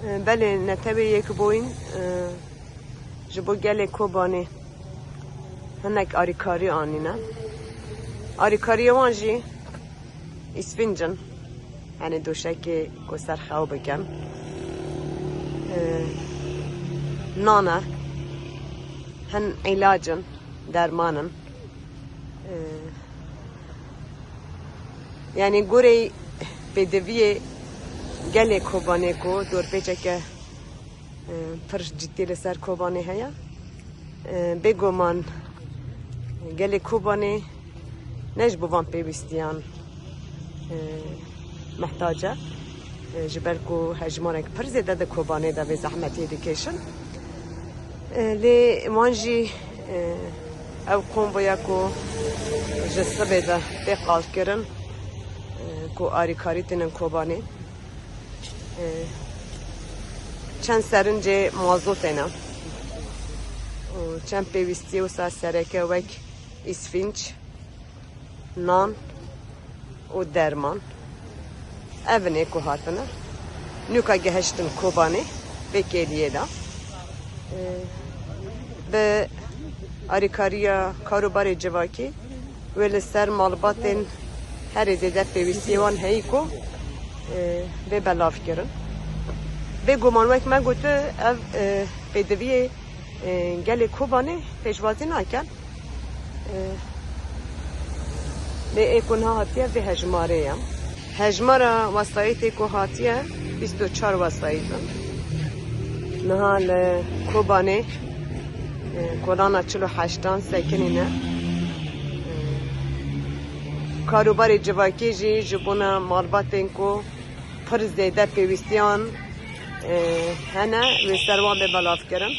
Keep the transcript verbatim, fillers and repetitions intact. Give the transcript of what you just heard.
Belê, Netewê Yekbûyîn, e, ji bo gelê Kobanê hinek arîkarî anîne. Arîkariyê wan jî îsfînc in. Yanî doşekê ku ser xew bikin. E, nan e, hin îlac in, derman in. E, Yanî gorê pêdiviyê gelê Kobanê ku dorpêçeke, e, pir cidî li ser Kobanê heye. E, bêguman gelê Kobanê ne ji bo van pêwîstiyan, e, mihtac e. E, ji ber ku hejmarek pir zêde di Kobanê de vê zehmetiyê dikêşin. E, lê wan jî, e, ew konvoya ku ji sibê de tê qalkirin, e, ku arîkarî tînin Kobanê, e, çend serincê mazotê ne û çend pêwîstiyê wisa sereke wek îsfînc, nan û derman. Ev in ê ku hatine. Nûka gehiştin Kobanê vê kêliyê de. Ee, bi arîkariya karûbarê civakî wê li ser malbatên herê zêde pêwîstiyê wan heyî ku, e, bê belavkirin. Bêguman wek me gotu ev, e, pêdiviyê, e, gelê Kobanê pêşwazî nakin. E, lê ê ku niha hatiye vê hejmarê ye. Hejmara wesayîtê ku hatiye bîst û çar wesayît in. Niha li Kobanê, e, kolana çil û heştan sekinîne. E, karûbarê civakî jî ji bona malbatên ku pir zêde pêwîstiyan, e, hene, wê ser wan bê belavkirin.